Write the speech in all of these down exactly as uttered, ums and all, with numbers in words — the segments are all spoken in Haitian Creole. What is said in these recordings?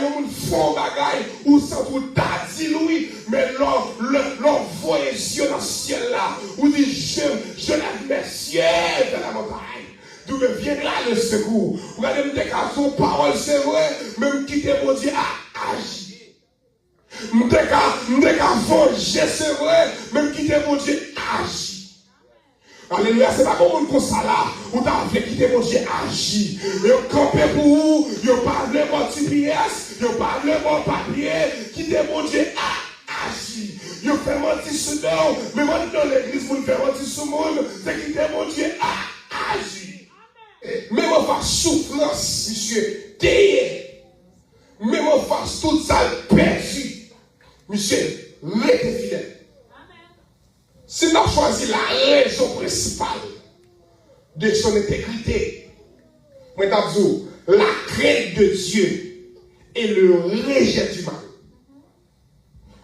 Yon moun fè yon bagay, ou santi w ta di l wi, men lè w, lè, lè w voye zye w nan syèl la, ou di, je, je lève mes yeux vers la montagne, d'où me viendra le secours. Ou gade, m te ka di yon pawòl, se vre, men m kite Bondye a, aji. M te ka, m te ka vanje, se vre, men m kite Bondye aji. Alelouya, se pa gon moun konsa la, ou ta vle kite Bondye aji. Yo kanpe pou ou, yo pa vle ba w T P S, yo pa vle ba w papye, kite Bondye a, aji. Yo fè manti sou do w, menm anndan legliz moun fè manti sou moun, se kite Bondye a, aji. Menm anfas soufrans misye te ye, menm anfas tout sa l pèdi, misye rete fidèl. Si n ap chwazi la rezon prensipal de son entegrite, mwen t ap di w, la crainte de Dieu et le rejet du mal.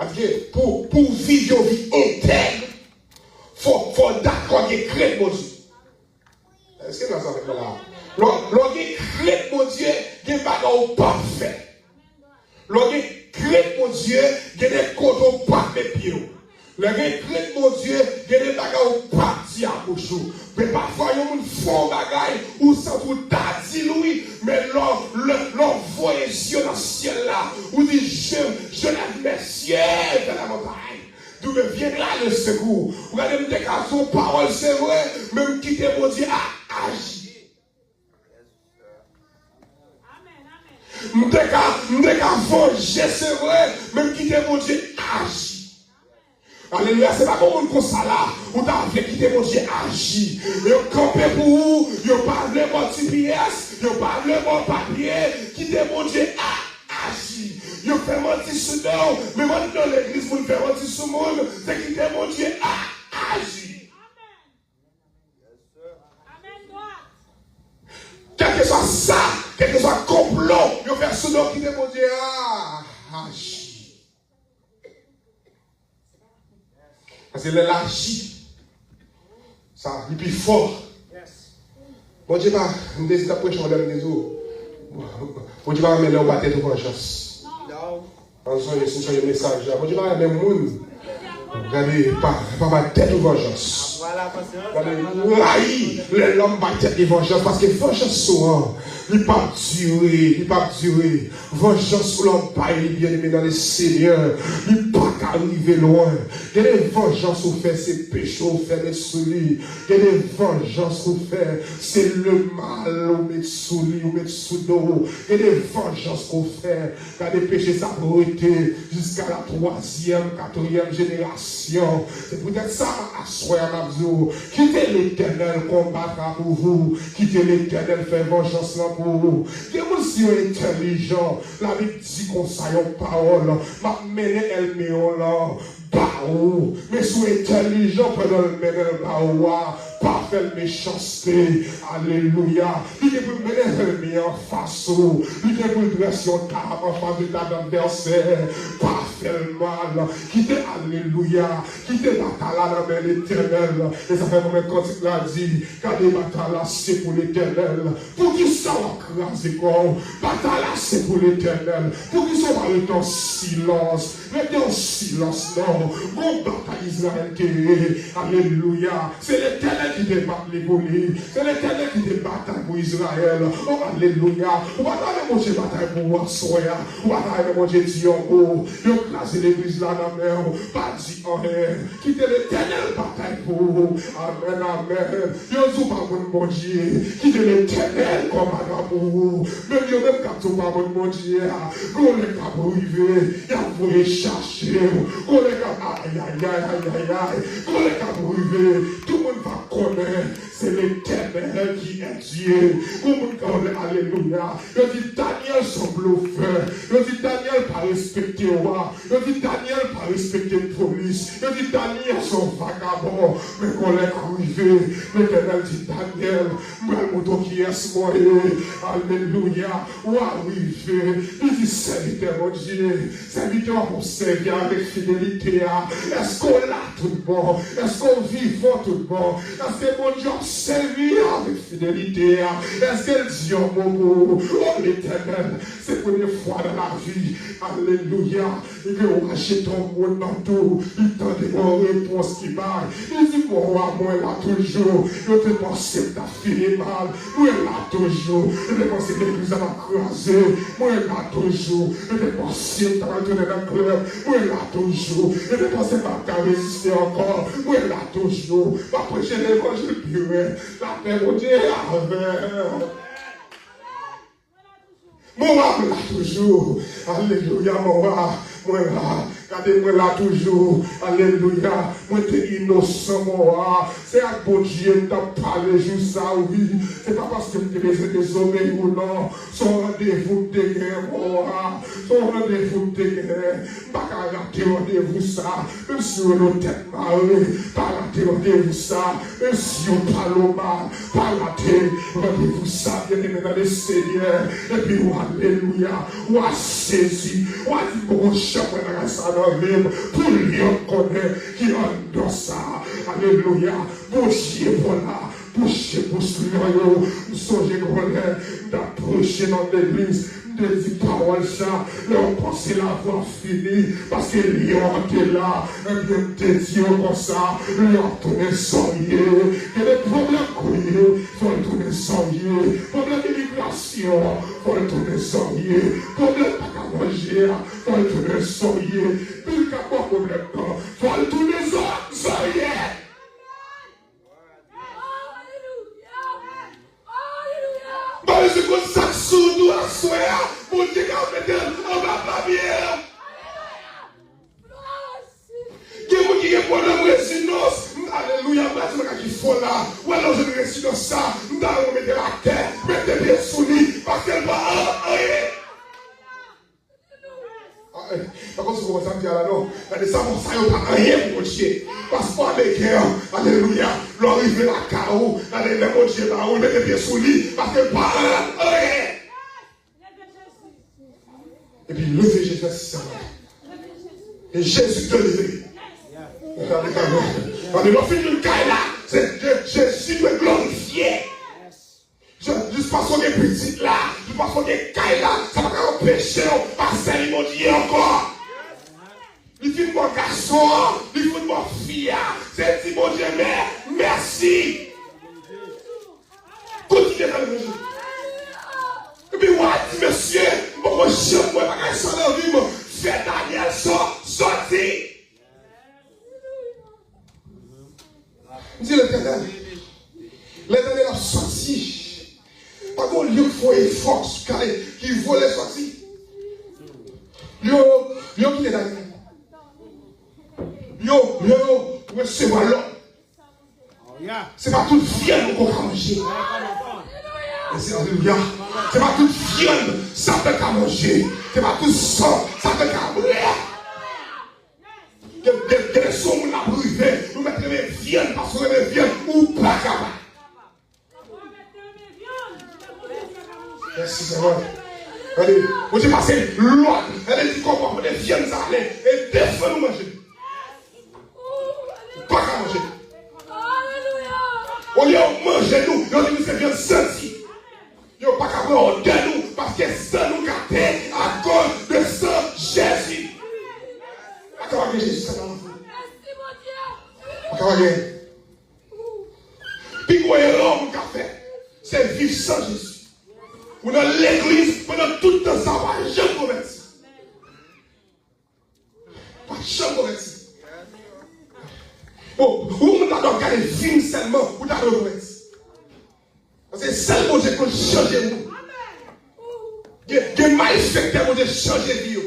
Paske pou, pou w viv yon vi entèg, fò, fò w dakò gen krent Bondye. Èske n ansanm avèk mwen la? Lè, lè w gen krent Bondye, gen bagay ou p ap fè. Lè w gen krent Bondye, gen de kote ou p ap met pye w. Lè w gen krent Bondye, gen de bagay ou p ap di ak bouch ou. Men pafwa, yon moun fè yon bagay, ou santi w ta di l wi, men lè, lè, lè w voye zye w nan syèl la, ou di, je, je lève mes yeux vers la montagne, d'où me viendra le secours. Ou gade, m te ka di yon pawòl, se vre, men m kite Bondye a, aji. M te ka, m te ka vanje, se vre, men m kite Bondye aji. Alelouya, se pa gon moun konsa la, ou ta vle kite Bondye aji. Yo kanpe pou ou, yo pa vle ba w T P S, yo pa vle ba w papye, kite Bondye a, aji. Yo fè manti sou do w, menm anndan legliz moun fè manti sou moun, se kite Bondye a, aji. Kèlkeswa sa, kèlkeswa konplo yo fè sou do, kite Bondye a, aji. Paske lè l aji, sa, li pi fò. Bondye pa, m te di, t ap preche yon lè, m te di w, Bondye pa renmen lè w ba tèt ou vanjans. An sonje, si n sonje mesaj la, Bondye pa renmen moun. Gade, pa, pa ba tèt ou vanjans. Gade, rayi lè lòm ba tèt li vanjans, paske vanjans ou an, li p ap dire, li p ap dire. Vanjans ou lè w bay li, byeneme nan le Senyè, li pa ka rive lwen. Gen de vanjans ou fè, se peche ou fè met sou li. Gen de vanjans ou fè, se lemal ou met sou li, ou met sou do w. Gen de vanjans ou fè, gade peche sa ap rete jiska la twazyèm, katriyèm jenerasyon. Se poutèt sa, aswè a, m ap di w, kite Letènèl konbat la pou ou, kite Letènèl fè vanjans lan pou ou. Gen moun, si yo entèlijan, Labib di konsa yon pawòl, m ap mennen ènmi w lan ba ou. Men si w entèlijan, pandan l mennen l ba ou a, pa fè l mechanste. Alelouya. Li gen pou l mennen ènmi an fas ou. Li gen pou l drese yon tab an fas de ta advèsè. Pa fè l mal. Kite, alelouya, kite batay la nan men Letènèl. E sa fè mwen menm kantik la di, gade, batay la se pou Letènèl. Poukisa w ap kraze kò w? Batay la se pou Letènèl. Poukisa w pa rete an silans? Rete an silans non. Gon batay Izrayèl te ye. Alelouya. Se Letènèl ki te bat li pou li. Se Letènèl ki te batay pou Izrayèl. O, alelouya. Ou pa ta renmen Bondye batay pou ou aswè a? Ou pa ta renmen Bondye di yon mo? Yo kraze legliz la nan men w. Pa di anyen. Kite Letènèl batay pou ou. Amèn, amèn. Yo di w pa konn Bondye. Kite Letènèl konbat la pou ou. Menm yo menm k ap di w pa konn Bondye a, gon lè k ap rive, y ap voye chache w. Gon lè k ap, ayayay, ayayay. Gon lè k ap rive, tout moun va konnen se Letènèl ki est Dieu. Gon moun k ap, alelouya. Yo di Daniel se yon blofè. Yo di Daniel pa respekte wa. Yo di Daniel pa respekte polis. Yo di Daniel se yon vagabon. Men gon lè k rive, Letènèl di Daniel, m pral montre w kiyès mwen ye. Alelouya. Wa rive. Li di, sèvitè Bondye, sèvitè w ap sèvi avèk fidelite a, èske w la tout bon? Èske w vivan tout bon? Èske Bondye w ap sèvi avèk fidelite a? Èske l di yon mo pou ou? O Letènèl, se premye fwa nan lavi, alelouya, ke w achte yon moun nan tou, li tande yon repons ki bay. Li di, "Bon wa, mwen la toujou." Yo te panse m t ap fini mal. Mwen la toujou. Yo te panse legliz la t ap kraze. Mwen la toujou. Yo te panse m t ap retounen nan klèb. Mwen la toujou. Yo te panse m pa t ka reziste ankò. Mwen la toujou. M ap preche levanjil pi rèd. Lapè Bondye avè w. Mwen la toujou. Alelouya, mwen la. Mwen la. Gade, mwen la toujou. Alelouya. Mwen te inosan, mwen la. Se ak Bondye m t ap pale jou sa, wi. Se pa paske m te bezwen dezobeyi ou non. Se yon randevou m te gen, mwen la. Se yon randevou m te gen. M pa ka rate randevou sa. Menm si yo rele w tèt mare, pa rate randevou sa. Menm si yo pale w mal, pa rate randevou sa, byeneme nan Lesenyè. Epi w, alelouya, w a sezi. W a di, "M poko janm wè bagay sa nan vi m." Pou lyon konnen ki anndan sa. Alelouya. Bondye bon la. Bouche bouch lyon yo. M sonje gon lè m t ap preche nan legliz. M te di pawòl sa, lè w panse lavwa fini, paske lyon an te la, ebyen, m te di yo konsa, lyon ap tounen zòrye. Gen de pwoblèm kouye, fò l tounen zòrye. Pwoblèm imigrasyon, fò l tounen zòrye. Pwoblèm pa ka manje a, fò l tounen zòrye. Pil k ap ba w pwoblèm nan, fò l tounen zò-, zòrye. Alelouya! Alelouya! Mwen se konn sa k sou nou aswè a, Bondye ka mete l anba pamye a. Gen moun ki gen pwoblèm rezinans. Alelouya, mwen se bagay ki fò la. Wè lè w jwenn rezinans sa, m ta renmen mete l atè, mete pye sou li, paske l pa anyen. Ah, eh, pa konn si w konprann sa m di a la, non. Gade, sa, bon, sa yo pa anyen pou Bondye. Paspò ameriken an, alelouya, lè w rive lakay ou, gade, lè Bondye ba ou, mete pye sou li, paske l pa anyen. Epi leve Jezi nan sistèm la. E Jezi ki dwe leve. Gade, gade, gade, lè w fin vin kay la, se Je-, Jezi dwe glorifye. Je-, jis paske w gen pitit la, jis paske w gen kay la, sa pa ka anpeche w pa sèvi Bondye ankò. Li fin ba w gason an, li fin ba w fi a. Se di Bondye mè-, mèsi. Kontinye fè levanjil. Epi w a di, "Mesye, m poko janm wè bagay sa nan vi m." Fè Danyèl sò-, sòti. M di, "Letènèl, Letènèl ap sòti." Pa gen yon lyon k fè efò, gade, ki vole sòti. Lyon, lyon kite Danyèl. Lyon, lyon, yo resevwa lòd. Se pa tout vyann ou ka manje. Mèsi, alelouya. Se pa tout vyann Satan ka manje. Se pa tout san Satan ka bwè. Gen, gen, gen de sou moun ap rive, nou mèt renmen vyann, paske w renmen vyann, ou pa kapab. Mèsi, Senyè. Gade, Bondye pase lòd, gade, di kòman pou de vyann sa ale, e defann ou manje. Ou pa ka manje. Olye yo manje nou, yo di nou se vyann santi. Yo pa ka pran odè nou, paske san nou gate akoz de san Jezi. Pa ka pa gen Jezi sa nan lavi w. Pa ka pa gen. Pi gwo erè w ka fè, se viv san Jezi. Ou nan legliz pandan tout tan sa, w pa janm konvèti. Pa janm konvèti. Bon, ou moun ta dwe gade vi m sèlman, ou ta dwe konvèti. Paske sèl Bondye konn chanje moun. Gen, gen malfektè Bondye chanje vi yo.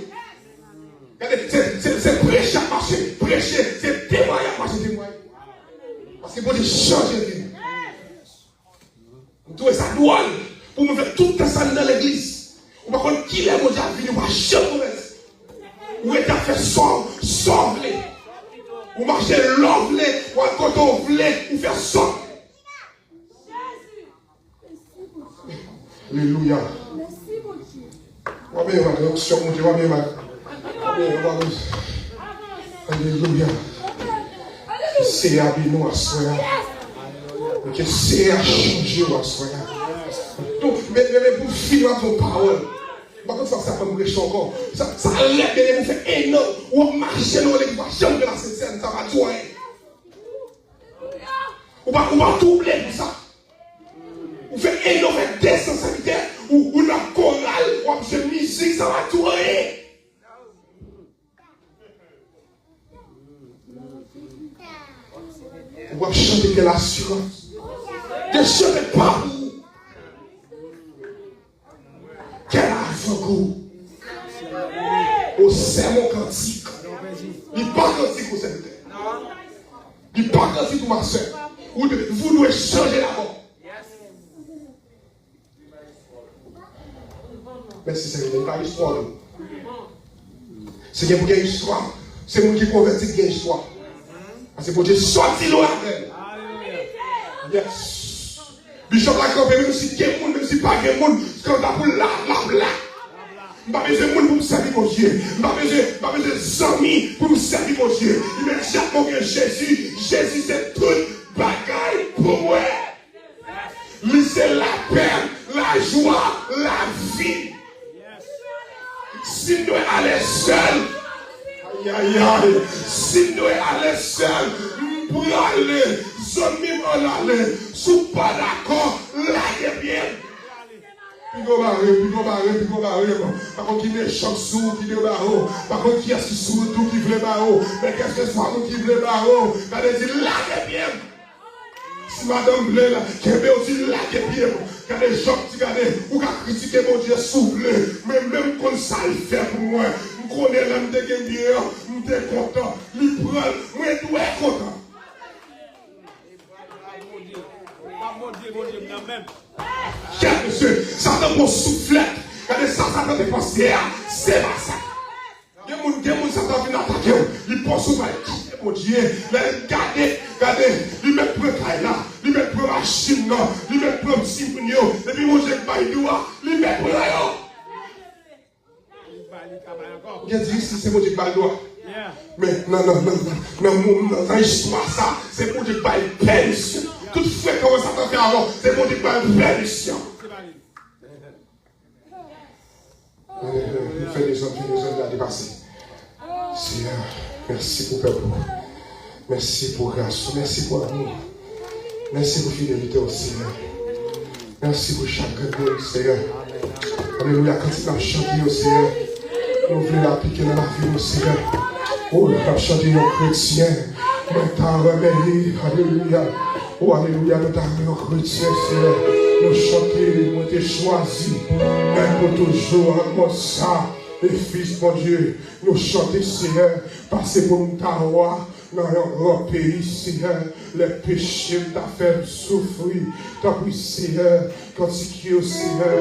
Gade, se, se, se preche ap mache, preche, se temwaye ap mache, temwaye. Paske Bondye chanje vi nou. M twouve sa dwòl pou moun fè tout tan sa nan legliz. Ou pa konn kilè Bondye ap vini, ou pa janm konvèti. Ou rete ap fè sa w, sa w vle. Ou mache lè w vle, ou al kote w vle, ou fè sa w vle. Alelouya. W ap beni, w ap beni, onksyon Bondye, w ap beni, w ap beni, w ap beni. Alelouya. Seyè a beni w aswè a. Ke Seyè a chanje w aswè a. Donk, men, men, men pou m fini, m ap fè yon pawòl. M pa konn sa sa fè m preche ankò. Sa, sa lè, men, men, pou fè en an, w ap mache nan yon legliz, w pa janm gen lasentèn, sa pa di w anyen. Ou pa, ou pa twouble pou sa. Ou fè en an, fè de san sèvitè, ou, ou nan koral, w ap jwe mizik, sa pa di w anyen. Ou ap chante ke lasirans. Dezyè pa pou ou. Kèl avangou. O sèmon kantik. Li pa kantik ou sèvitè. Li pa kantik ou masè. Ou dwe, vous devez changer d'abord. Mèsi Senyè, li pa istwa nou. Se gen pou gen istwa. Se moun ki konvèti ki gen istwa. Paske Bondye sòti lwen avè l. Yes. Bishop la kanpe, menm si gen moun, menm si pa gen moun, kanta pou la, la, la. M pa bezwen moun pou m sèvi Bondye. M pa bezwen, m pa bezwen zanmi pou m sèvi Bondye. Imedyatman gen Jezi, Jezi se tout bagay pou mwen. Li se lapè, lajwa, lavi. Si m dwe ale sèl, ayayay, si m dwe ale sèl, m prale, zanmi m ann ale. Si w pa dakò, lage pye m. Piga w bare, piga w bare, piga w bare. Pa konn ki mechan k sou ou ki dwe bare w. Pa konn kiyès ki sou wout ou ki vle bare w. Men kèlkeswa moun ki vle bare w, gade di lage pye m. Si madanm vle la, kenbe w di lage pye m. Gade Jòb di gade, ou ka kritike Bondye si w vle. Men menm konn sa l fè pou mwen. M konnen lè m te gen byen an, m te kontan. Li pran l, mwen dwe kontan. Chèf mesye, Satan pran souflèt. Gade sa Satan te panse a, se pa sa. Gen moun, gen moun Satan vin atake w. Li panse w pral kite Bondye. Lè l gade, gade, li mèt pran kay la, li mèt pran machin nan, li mèt pran timoun yo. Epi Bondye k bay dwa, li mèt pran yo. Ou gen di isi se Bondye k ba l dwa. Men nan, nan, nan, nan, nan, nan, nan istwa sa, se Bondye k ba l pèmisyon. Tout frekan Satan fè avè w, se Bondye k ba l pèmisyon. Nou fè dezòd, fè dezòd la depase. Seyè, mèsi pou pèp ou. Mèsi pou gras ou. Mèsi pou amou. Mèsi pou fidelite w, Seyè. Mèsi pou chak grenn moun, Seyè. Alelouya, kantik n ap chante yo, Seyè. Nou vle l aplike nan lavi nou, Seyè. O, n ap chante yon kretyen. Mwen ta renmen li. Alelouya. O, alelouya, nou ta renmen yon kretyen, Seyè. Nou chante, mwen te chwazi. Mwen pou toujou, ankò sa. E fis, Bondye, nou chante, Seyè. Pase pou m ta wa. Nan yon gran peyi, Seyè, lè peche m ta fè m soufri. Tanpri, Seyè, kantik yo, Seyè.